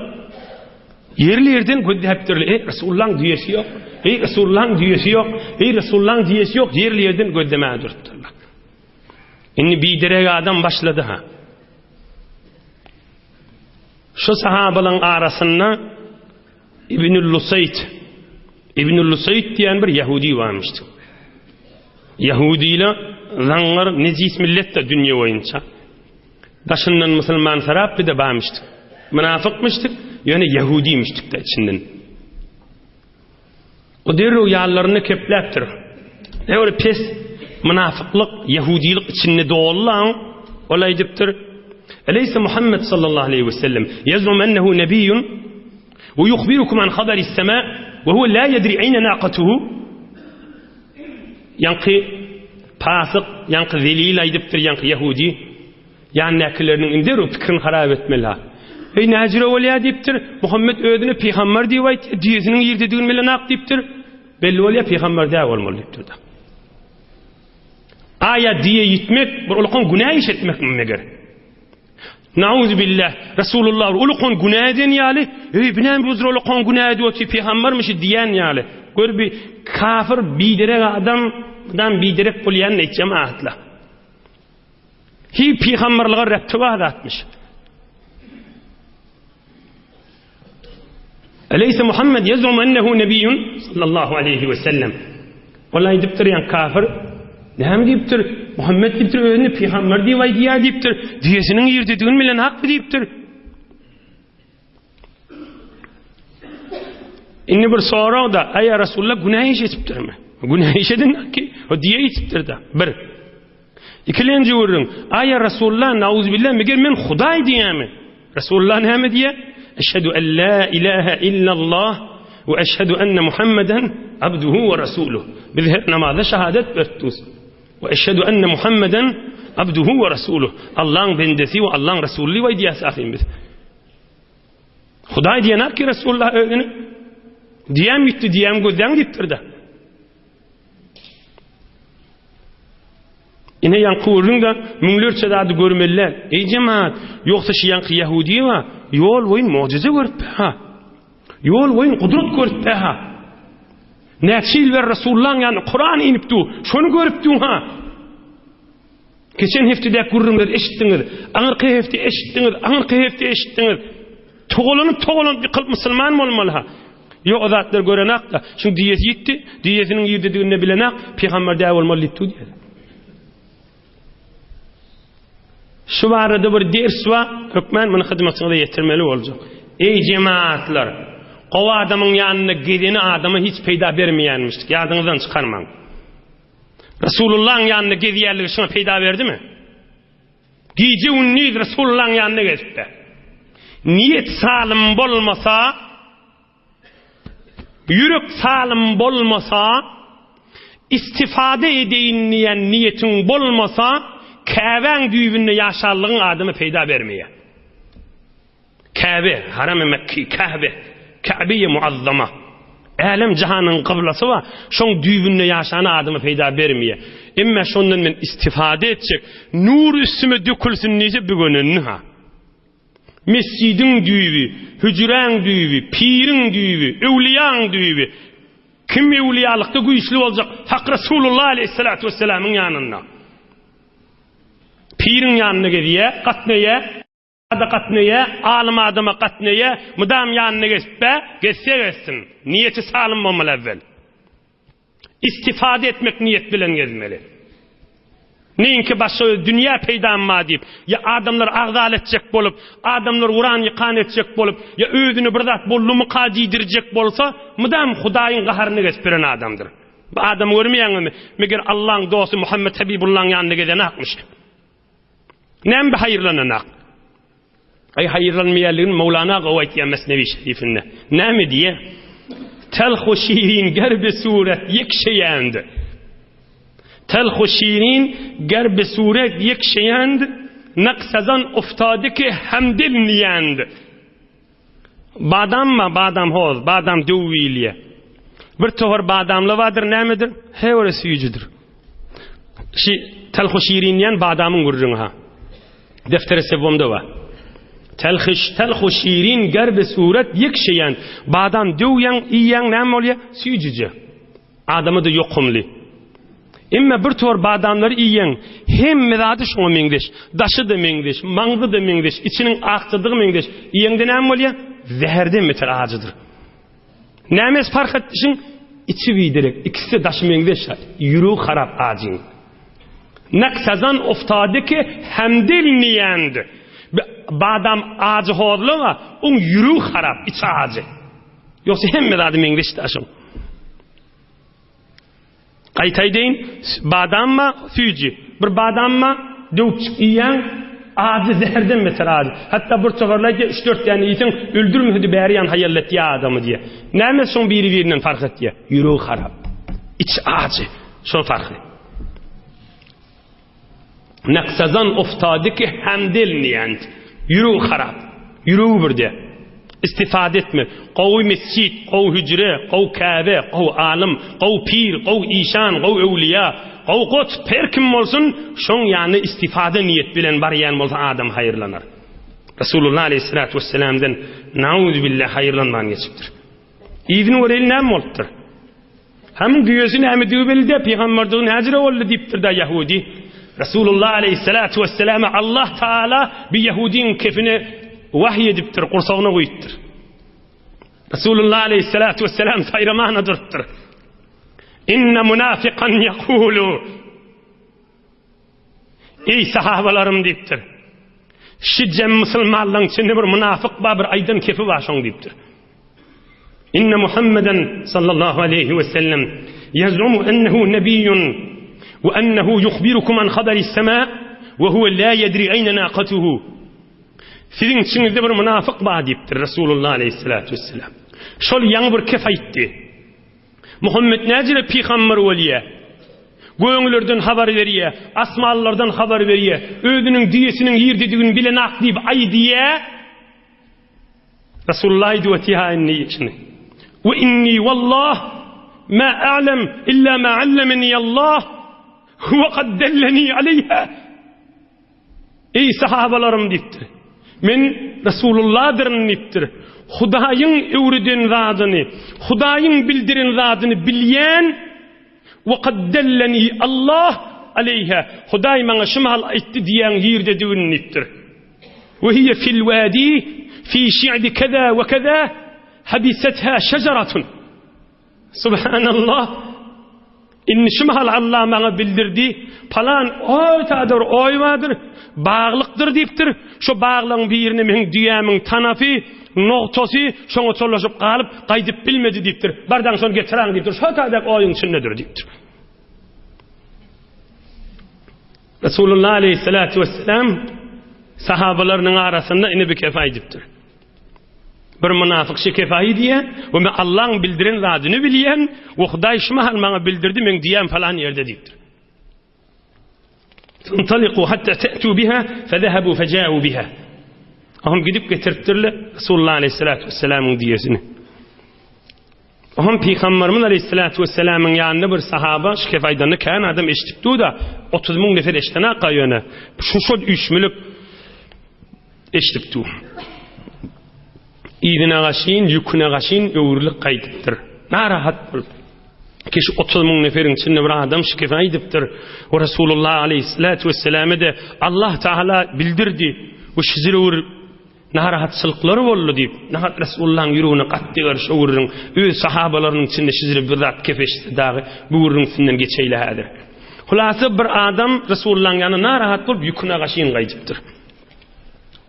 ýerli ýerden gözläpdirler. Ey Resulullah'ın düýesi ýok. Ey Resulullah'ın düýesi ýok. Ey Resulullah'ın düýesi ýok. Ýerli ýerden gözlemäge durupdyrlar. Indi biderek adam başlady ha. Şu sahabalaryň arasynda Ibnül Lusaýt Ibnül Lusaýt diýen bir ýahudi barmyşdy. Ýahudiler zaňňar nejis millet-de dünýe boýunça. Daşyndan musulman sarap bir-de barmyşdyk. Mynafykmyşdyk, ýöne ýahudimişdik-de içinden. O derrew ýanlarynda kepläpdir. Ol pes mynafyklyk, ýahudilik içinde doly-la. Ol aýdypdyr, Eleyse Muhammed sallallahu aleyhi ve sellem yazum ennehu nebiyyun ve yuhbirukum an haberis sema ve huve la yedri eyne naqatuhu Ýaňky pasyk, ýaňky zelil aýdypdyr, ýaňky ýahudi ýanyndakyleriniň indi derrew pikirini harap etmeli-ha. Eý, näjüre bolýar diýipdir. Muhammet özüne pygamber diýip aýtýar, düýesiniň ýerdedigini bilenak diýipdir. Belli bolýar, pygamber däl bolmaly diýipdir-de. Aýa düýe ýitmek bir ulkan günä iş etmekmi meger? Nauzubillah, Resulullah ulukan günä eden ýaly, eý bu näme bu ulukan günä edip otyr, pygambermiş diýen ýaly. Gör bir kafir biderek adam, adam biderek bolýan ne jemaatla. Hi pygamberlige repti bar zatmyş. Eleýse Muhammed ýezumu ennehu nebiýun sallallahu aleýhi we sellem. Ol aýdypdyr ýa kafir näme diýipdir? Muhammed diýipdir özüni pygamber diýip aýdýar diýipdir. Düýesiniň ýerdedigini bilen hakmy diýipdir. Indi bir sorag da, aý Resulullah günä iş etipdirmi? Günä iş eden ki, o diýe etipdir da. Bir. Ikilenji gürrüň, aý Resulullah nauzbillah meger men Hudaý diýämi? Resulullah näme diýe? Eşhedü en la ilaha illallah we eşhedü enne Muhammeden abduhu we rasuluh. Biz her namazda şahadet berdik. We eşhedü enne Muhammeden abduhu we rasuluh. Allah'ın bendesi we Allah'ın Resulü we diýäs ahim biz. Hudaý diýen ki Resulullah özüni diýem gitdi diýem gözleň diýipdir-de. Ine ýaňky gürrüň-de müňlerçe zady görmeliler. Eý jemaat, ýogsa şu ýaňky ýahudy bar, ýol boýun mugjyza görüp-ha. Ýol boýun gudrat görüp-ha. Näçe ýyl bäri Resulullahyň ýanyna Kuran inip dur, şony görüp dur-ha. Geçen hepdedäki gürrüňleri eşitdiňiz, aňyrky hepde eşitdiňiz, aňyrky hepde eşitdiňiz. Togalanyp togalanyp ýykylyp musulman bolmaly-ha. Ýok o zatlary görenak-da. Şuň diýesi ýitdi, diýesiniň ýerdedigini bilenak, pygamber däl bolmaly diýip dur diýýär. Şu barada bir ders bar, hökmän muny hyzmatyňyza ýetirmeli boljak. Eý jemaatlar, gowy adamyň ýanynda gezeni adama hiç peýda bermeýänmişdik, ýadyňyzdan çykarmaň. Resulullahyň ýanynda gezýänligi şuňa peýda berdimi? Gije-gündiz Resulullahyň ýanynda gezipdi. Niýet salym bolmasa, ýürek salym bolmasa, istifade edeýin diýen niýetiň bolmasa, Käbäň düýbünde ýaşanlygyň adama peýda bermeýär. Käbe, Haramy Mekki, Käbe, Käbe-i Muazzama. Älem jahanyň kyblasy bar, şoň düýbünde ýaşan adama peýda bermeýär. Emme şondan men istifade etjek, nur üstüme dökülsin diýse bügenenini-ha. Mesjidiň düýbi, hüjräň düýbi, piriň düýbi, öwliýaň düýbi. Kim öwliýalykda güýçli boljak? Hak Resulullah aleýhissalatu wessalamyň ýanynda. Piriň ýanynda gezýär, gatnaýar. Ada gatnaýa, alym adama gatnaýa, mydam ýanyna gezip-ä, gezse gezsin. Niýeti salym bolmaly äwwel. Istifade etmek niýet bilen gezmeli. Neýinki başga öz dünýä peýdam bar diýip, ýa adamlary agzal etjek bolup, adamlary uran-ýykan etjek bolup, ýa özüne bir zat boldumyka diýdirjek bolsa, mydam Hudaýyň gaharyny gezip ýören adamdyr. Bu adamy görmeýäňizmi? Meger Allaň dosty Muhammet Habibullaň ýanynda gezenakmyş. Näme bi haýyrlananak? Aý haýyrlanmaýanlygyny Mowlana gowy aýtýar Mesnewi şerifinde. Näme diýýär? Telhu şirin ger bi suret ýek şeýänd. Telhu şirin ger bi suret ýek şeýänd, naqsazan uftady ki hemdil niýänd. Badamma, badam hoz, badam döw diýilýär. Bir towar badamly bardyr, nämedir? Heýwere süýjüdir. Şi telhu şirin diýen badamyň gürrüňi ha. Defteri sewwomda bar. Telhiş, telhu şirin gerbi suret ýek şeýen. Badam döwýäň, iýýäň näme bolýar? Süýjüje. Adama-da ýokumly. Emma bir tor badamlary iýeň, hemme zady şoňa meňzeş. Daşy-da meňzeş, maňzy-da meňzeş, içiniň akjadygy meňzeş. Iýeňde näme bolýar? Zäherden beter ajydyr. Nämesi parh etdişiň? Içi biderek, ikisi-de daşy meňzeş, ýüregi harap ajyň. Naksazan oftady ki hemdil niýänd. Badam ajy hozlaga, oň ýüregi harap, içi ajy. Ýogsa hemme zady meňzeş daşyň. Gaýta aýdaýyn, badamma süýji, bir badamma döwüpjik iýýäň, ajy zäherden beter ajy. Hatda bir toparlar aýdýar, üç-dört däne iýseň, öldürmese-de bäri ýan haýallatýar adamy diýýär. Näme şoň biri-birinden fark etýär? Ýüregi harap, içi ajy. Şol farky. Naksazan oftady ki hemdel niýent. Ýüregi harap. Ýüregi bir de. Istifade etme. Gowy mesjit, gowy hüjre, gowy käbe, gowy alym, gowy pir, gowy işan, gowy öwliýa, gowy gotb her kim bolsun, şoň ýanyna istifade niýet bilen barýan bolsa adam haýyrlanar. Resulullah aleyhissalatu vesselamdan nauzubbillah haýyrlanman geçipdir. Yzyny göreli näme bolupdyr? Hemň düýesi nämedigi belli däl, pygamberdigini näjire boldy diýipdir-dä ýahudi. Resulullah aleýhissalatu wesselama Allah Taala bir ýahudyň kefine wahyý edipdir, gursagyna guýupdyr. Resulullah aleyhissalatu vesselam saýramana durupdyr. Inne munafikan ýekulu. Eý sahabalarym diýipdir. Şi jem musulmanlaryň içinde bir munafyk bar, bir aýdan kepi bar şoň diýipdir. Inne Muhammeden sallallahu aleyhi ve sellem yezumu ennehu nebiyyun ve ennehu yuhbirukum an haberis sema ve huve la yedri eyne naqatuhu. Siziň içiňizde bir munafyk bar diýipdir Resulullah aleyhissalatu vesselam. Şol ýaňy bir kep aýtdy. Muhammet näjele pygamber bolýa? Göňlerden habar berýä, asmanlardan habar berýä, özüniň düýesiniň ýerdedigini bilenak diýip aýdýa. Resulullah aýdyp otýa indi şuny. We inni wallah ma a'lam illa ma allamani Allah we kad delleni aleyha. Eý sahabalarym diýipdir. Men Resulullahdyryn diýipdir. Hudaýyň öwreden zadyny, Hudaýyň bildiren zadyny bilýän we kad delleni Allah aleýha. Hudaý maňa şu mahal aýtdy diýýän ýerdedigini diýipdir. We hiýe fil wadi fi şi'bi keza we keza habisetha şejeratun. Subhanallah! Indi şu mahal Allah maňa bildirdi, palan oý tada bir oý bardyr, baglykdyr diýipdir. Şo baglaryň birine meň düýämiň tanapy, nogtasy şoňa çolaşyp galyp, gaýdyp bilmedi diýipdir. Bardaň şony getiräň diýipdir. Şo tadak oýuň içindedir diýipdir. Resulullah aleyhissalatu vesselam sahabalarynyň arasynda ine bir kep aýdypdyr. Bir mynafyk şekefaýy diýýär, we men Allaň bildiren zadyny bilýän, we Hudaý şu mahal maňa bildirdi, meň düýäm falan ýerde diýipdir. Intaliku hatta te'tu biha, fezehebu feja'u biha. Ohm gidip getiripdirler Resulullah aleyhissalatu vesselamyň düýesini. Ohm Pygamberimiz aleyhissalatu vesselamyň ýanynda bir sahaba şikef aýdanda kän adam eşidipdi da 30 müň nefer eşiden aka ýöne. Şu şol üýşmülük Eşidip dur. Yzyna gaşyn, ýüküne gaşyn öwrülip gaýdypdyr. Narahat bolup. Kişi 30 müň neferiň içinde bir adam şikesi aýdypdyr. We Resulullah aleyhissalatu vesselame-de Allah Taala bildirdi. Bu şizir bir narahatçylyklar boldy diýip, nahat Resulullahyň ýüregine gat deger şu gürrüň. Öz sahabalarynyň içinde şizir bir zat kep eşitse dagy bu gürrüň üstünden geçeýli häzir. Hulasa bir adam Resulullahyň ýanyna narahat bolup ýüküne gaşyn gaýdypdyr.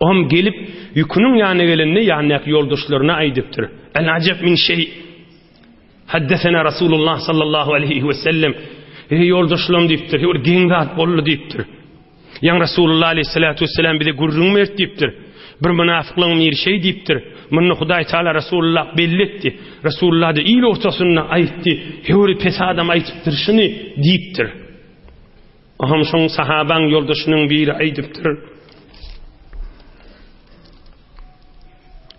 Ohm gelip, ýüküniň ýanyna gelende ýanyndaky ýoldaşlaryna aýdypdyr. El ajab min şeý. Haddesena Rasulullah sallallahu aleyhi we sellem. Eý ýoldaşlarym diýipdir. Bir geň zat boldy diýipdir. Ýaň Rasulullah aleyhissalatu vesselam bize gürrüň berdi diýipdir. Bir mynafyklaryň biri şeý diýipdir. Muny Hudaý Taala Rasulullah belli etdi. Rasulullah da il ortasynda aýtdy. Höwri pes adam aýtypdyr şuny diýipdir. Oňam şoň sahabaň ýoldaşynyň biri aýdypdyr.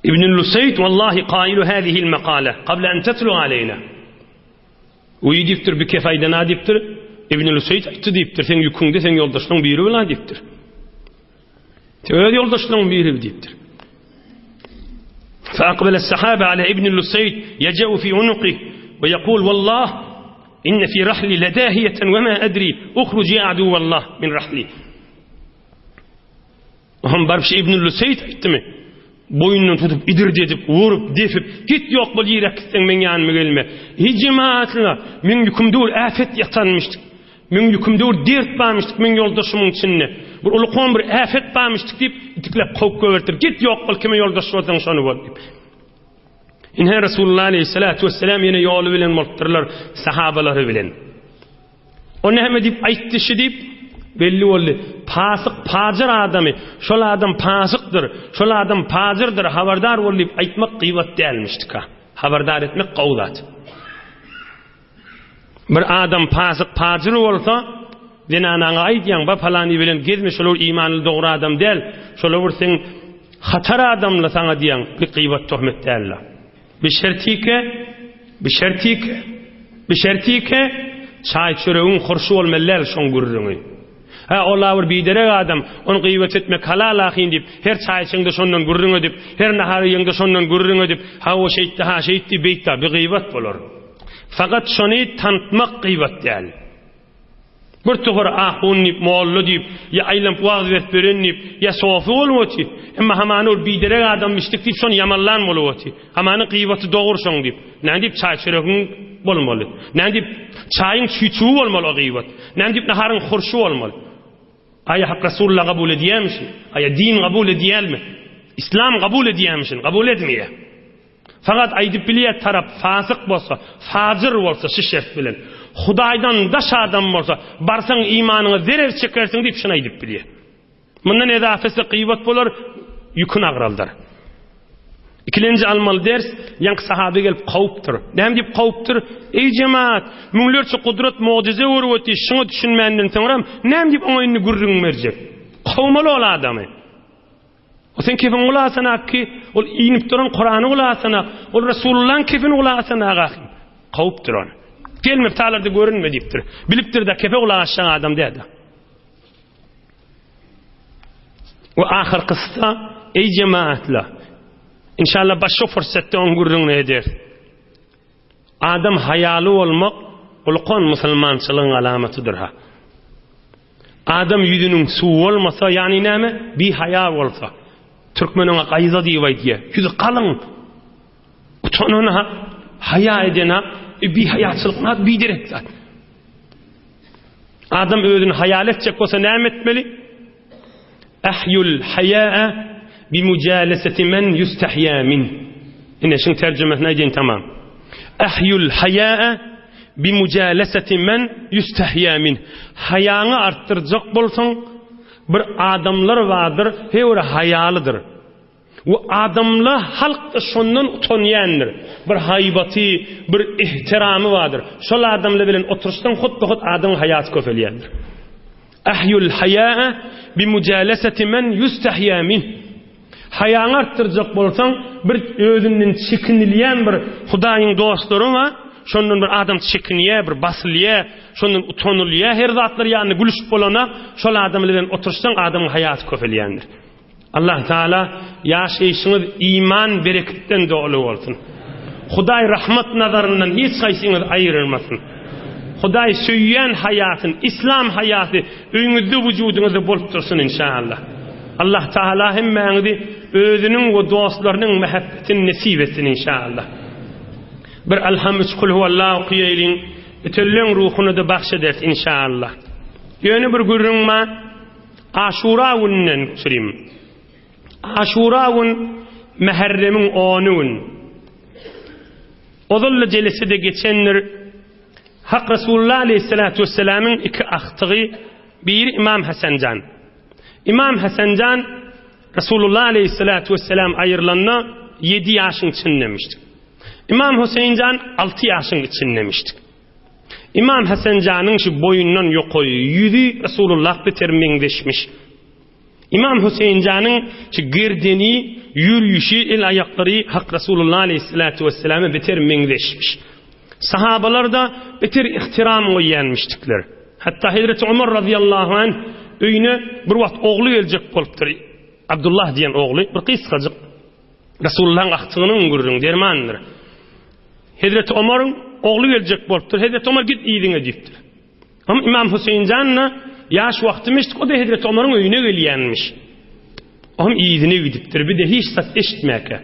Ibn Luseýt wallahi kailu hazihi'l makale qabla an tatlu aleyna. Uý diýipdir, bir kef aýdana diýipdir. Ibn Luseýt aýtdy diýipdir, seň ýüküňde seň ýoldaşlaryň biri bilen diýipdir. Öz ýoldaşlaryň biri diýipdir. فأقبل السحابة على ابن اللسيد يجأ في عنقه ويقول والله إن في رحلي لداهية وما أدري أخرج يا عدو الله من رحلي Ohm baryp şu Ibn Luseýt aýtdymy? Boýundan tutup idirdi edip, urup, depip, git ýok bol ýere gitseň meň ýanyma gelme. Eý jemaatlar, meň ýükümde bir äpet ýatanmyşdyk. Meň ýükümde bir dert barmyşdyk meň ýoldaşymyň içinde. Bir ulukan bir äpet barmyşdyk diýip, itikläp kowup goýberipdir. Git ýok bol kime ýoldaş bolsaň şony bol diýip. Ine Resulullah aleyhissalatu vesselam ýene ýoly bilen bolupdyrlar sahabalary bilen. O näme diýip aýtdy şi diýip belli boldy. Pasyk pajyr adamy, şol adam pasykdyr, şol adam pajyrdyr, habardar bol diýip aýtmak gyýbat dälmişdika. Habardar etmek gowy zat. Bir adam pasyk pajyr bolsa, zenanaňa aýdýaň, ba palany bilen gezme, şolar imanly dogry adam däl, şolar bir seň hatar adamla saňa diýýäň, bir gyýbat töhmet däl-la. Bi şertike, bi şertike, bi şertike, çaý-çöregiň hurşy bolmaly däl şoň gürrüňi. Hä, ol-a bir biderek adam, ony gyýbat etmek halal ahyn diýip, her çaý içeňde şondan gürrüň edip, her nahar iýeňde şondan gürrüň edip, ha o şeýtdi, ha şeýtdi, beýtdi, bi gyýbat bolar. Fakat şony tanıtmak gyýbat däl. Bir topar ahun diýip, molla diýip, ýa aýlanyp wagyz berip ýören diýip, ýa sofy bolup otyr. Emma hamana ol biderek adammişdik diýip, şony ýamanlan bolup otyr. Hamana gyýbaty dogry şoň diýip. Näme diýip çaý-çöregiň bolmaly? Näme diýip çaýyň çüýçügi bolmaly o gyýbat? Näme diýip naharyň hurşy bolmaly? Aýa Hak Resulullah kabul edýärmişin? Aýa din kabul edýärmi? Islam kabul edýärmişin? Kabul etmeýär. Fakat aýdyp bilýär tarap fasyk bolsa, fajyr bolsa şu şert bilen. Hudaýdan daş adam bolsa, barsaň imanyňa zerer çekersiň diýip şuny aýdyp bilýär. Mundan edafesi gyýbat bolar, ýüküni agraldar. Ikilenji almaly ders, ýaňky sahabe gelip kowupdyr. Näme diýip kowupdyr? Eý jemaat, müňlerçe gudrat, mugjyza görüp otyr, şuňa düşünmänden soňram näme diýip oňa indi gürrüň berjek? Kowmaly ol adamy. O sen kefin gulasanak ki, ol inip duran Kurany gulasanak, ol Resulullahyň kefini gulasanak ahim. Kowupdyr ony. Gelme talarda görünme diýipdir. Bilipdir da kefe gulak asjak adam däde. We ahyrkysy-da, eý jemaatlar, inşallah başga fursatda oň gürrüňini ederis. Adam haýaly bolmak ulkan musulmançylygyň alamatydyr ha. Adam ýüzüniň suwy bolmasa, ýagny näme? Bihaýa bolsa. Türkmen oňa gaýza diýip aýdýar. Ýüzi galyň. Utanana, haýa edene, e, bihaýaçylyk zat, biderek zat. Adam özüni haýal etjek bolsa näme etmeli? Ahyul haýaa bi mujaleseti men yustahya min. Ine şuň terjimesini aýdyn tamam. Ahyul haýaa bi mujaleseti men yustahya min. Haýaňy artdyrjak bolsaň, bir adamlar bardyr, her bir haýalydyr. We adamla halk-da şondan utanýandyr. Bir haýbaty, bir ihtiramy bardyr. Şol adamla bilen oturyşsaň hut-be-hut adamyň haýasy köpelýändir. Ahyul haýaa bi mujalesati men ýustahýa minh. Haýaňy artdyrjak bolsaň, bir özünden çekinilýän bir Hudaýyň dostlary bar, şondan bir adam çekinýär, bir basylýar, şondan utanylýar, her zatlar ýanynda gülüşip bolana, şol adam bilen oturyşsaň adamyň haýasy köpelýändir. Allah Taala ýaşaýşyňyz iman bereketden doly bolsun. Hudaý rahmat nazaryndan hiç haýsyňyzy aýyrmasyn. Hudaý söýýän haýatyn, islam haýaty öýüňizde wujudyňyzda bolup dursun inşallah. Allah Taala hemmäňizi özüniň we dostlarynyň mähebbetini nesip etsin inşallah. Bir Alham üç kul huwallah okaýalyň, ötenleň ruhuny-da bagş ederis inşallah. Ýöne bir gürrüň bar. Aşura gününden çürim. Aşura gün Mäherremiň ony gün. Ozal-da jelesede geçendir. Hak Resulullah aleyhissalatu vesselamyň iki agtygy, biri Imam Hasan jan. Imam Hasan jan Resulullah aleyhissalatu vesselam aýrylanda ýedi ýaşyň içindemişdik. Imam Huseýin jan alty ýaşyň içindemişdik. Imam Hasan janyň şu boýundan ýokary ýüzi Resulullah beter meňzeşmiş. Imam Huseýin janyň şu gerdeni, ýörüşi, el aýaklary Hak Resulullah aleyhissalatu vesselama beter meňzeşmiş. Sahabalar-da beter ihtiram goýýanmişdikler. Hatda Hezreti Omar razyýallahu anh öýüne bir wagt ogly geljek bolupdyr. Abdullah diýen ogly bir gysgajyk Resulullahyň agtygynyň gürrüňi dermandyr. Hezreti Omaryň ogly geljek bolupdyr. Hezreti Omar git yzyňa diýipdir. Hem Imam Huseýin jan-da ýaş wagtymyş, o da Hezreti Omaryň öýüne gelýänmiş. O hem yzyna gidipdir. Bir de hiç zat eşitmäkä.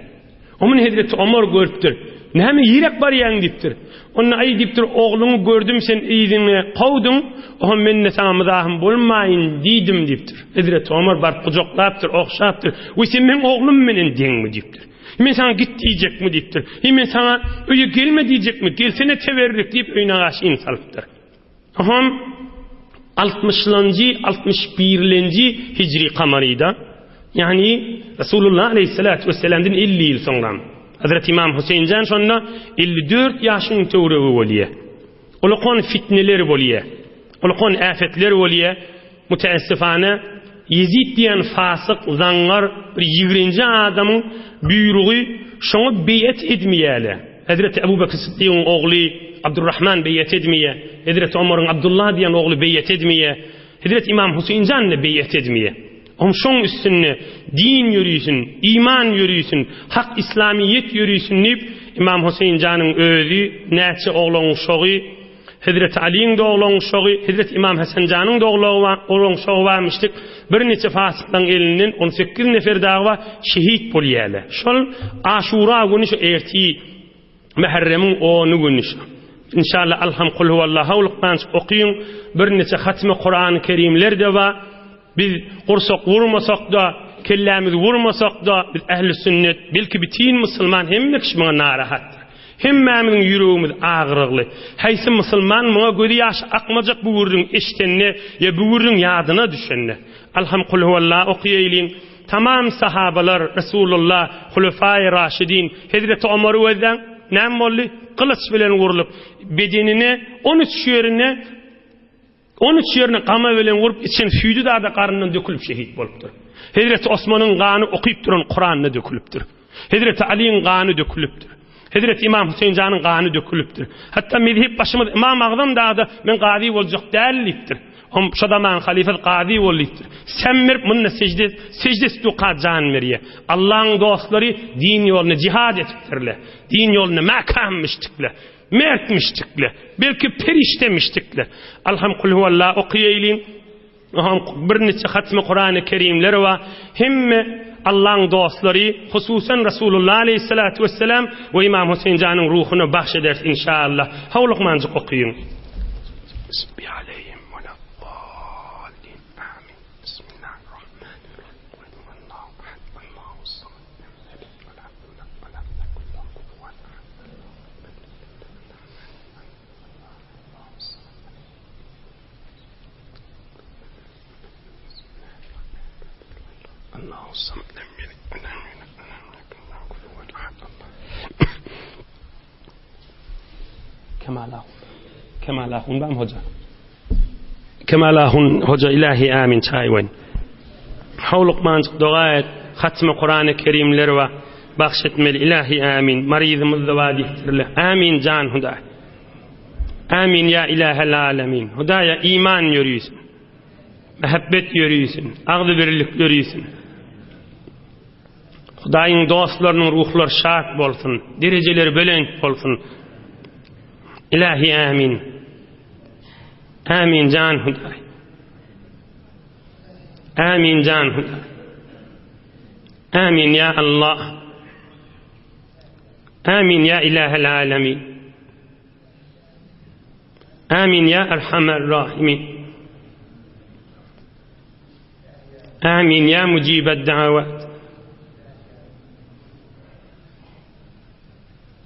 Omun Hezreti Omar görüpdir. Näme ýirek barýaň diýipdir. Onda aý diýipdir, ogluňy gördüm sen yzyňa kowduň, oha men-de saňa myzahym bolmaýyn diýdim diýipdir. Hezreti Omar baryp gujaklapdyr, ogşapdyr. We sen meň oglum menen deňmi diýipdir. Men saňa git diýjekmi diýipdir. He men saňa öýe gelme diýjekmi, gelsene teberrik diýip öýüne garşy in salypdyr. Oňam altmyşlanjy, 61-lenji hijri kamaryda, ýagny Resulullah aleyhissalatu vesselamdan 50 ýyl soňra. Hazreti Imam Huseýin jan şonda 54 ýaşyň töweregi bolýar. Ulakan fitneler bolýar. Ulakan äfetler bolýar. Müteessifane, Ýezit diýen fasyk, zaňňar bir ýigrenji adamyň buýrugy şoňa beýat edmeýärler. Hezreti Ebu Bekr Syddygyň ogly Abdurrahman beýat edmeýär. Hezreti Omaryň Abdullah diýen ogly beýat edmeýär. Hezreti Imam Huseýin jan-da beýat edmeýär. Oň şoň üstünde din ýörisin, iman ýörisin, hak islamyýet ýörisin diýip, Imam Huseýin janyň özi, näçe oglan-uşagy. Hezreti Alyň doglan uşagy, Hezreti Ymam Hasan janyň doglagy bar, olaň uşagy barmyşdyk. Birniçe fasyklaň elinden 18 nefer dagy bar, şehit bolýarlar. Şol Aşura güni şu ertir Muharremiň ony güni şu. Inşallah Alham kul huwallahu lukmançyk okyň. Birniçe hatmy Kurany Kerimler-de bar. Biz gursak vurmasak-da, kellämizi vurmasak-da, biz ähli sünnet, belki bütin musulman hemme kişi muňa narahatdyr. Hemmämiziň ýüregimiz agyrygly. Haýsy musulman muňa gözi ýaşy akmajak bu gürrüň eşidende ýa bu gürrüň ýadyna düşende. Alham kulhuwalla okaýaýlyň. Tamam sahabalar, Resulullah, Hulefaýy Raşidin, Hezreti Omary gözläň, näme boldy? Gylyç bilen urlup, bedenine 13 ýerine 13 ýerine gama bilen urup, içen süýdi zada garyndan dökülip şehit bolupdyr. Hezreti Osmanyň gany okyp duran Kuranyna dökülipdir. Hezreti Alyň gany dökülipdir. Hezreti Imam Hüseýin janyň gany dökülipdir. Hatda mezhep başymyz Imam Agzam dagy-da men gazy boljak däl diýipdir. Om şo zaman halyfasy gazy bol diýipdir. Sen berip munda sejde sejde stuka jan berýär. Allaň dostlary din ýolunda jihad etipdirler. Din ýolunda mäkämmişdikler. Mertmişdikler. Belki perişdemişdikler. Alham kulhuwalla okaýaýlyň. Oňam birniçe hatmy Kurany Kerimler bar. Hemme Allaň dostlary, hususan Rasulullah aleýhissalatu wesselam we Imam Huseýin janyň ruhuna bahş ederis inşallah. Howlukmanjyk okyň. Kemal ahun. Kemal ahun bam hoca. Kemal ahun hoca ilahi amin çaý goýun. Howlukmanjyk doga et. Hatmy Kurany Kerimler wa bahş etmeli ilahi amin. Maryzymyz da bar diýipdirler. Amin jan Hudaý. Amin ýa Ilahel alemin. Hudaýa iman ýörüsin. Mähebbet ýörüsin. Agzybirlik ýörüsin. Hudaýyň dostlarynyň ruhlary şat bolsun. Derejeleri belent bolsun. Ilahi amin. Amin jan Hudaý. Amin jan Hudaý. Amin ya Allah. Amin ya Ilahel alemin. Amin ya Erhamer Rahimin. Amin ya Mucibed Davat.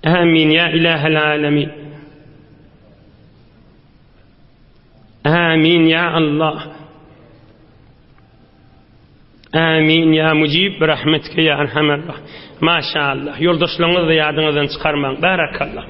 Amin ya Ilahel Alemin. Amin ya Allah. Amin ya Mujib bi rahmetike ya Erhamer Maşallah. Ýoldaşlaryňyzy ýadyňyzdan çykarmaň. Barakallah.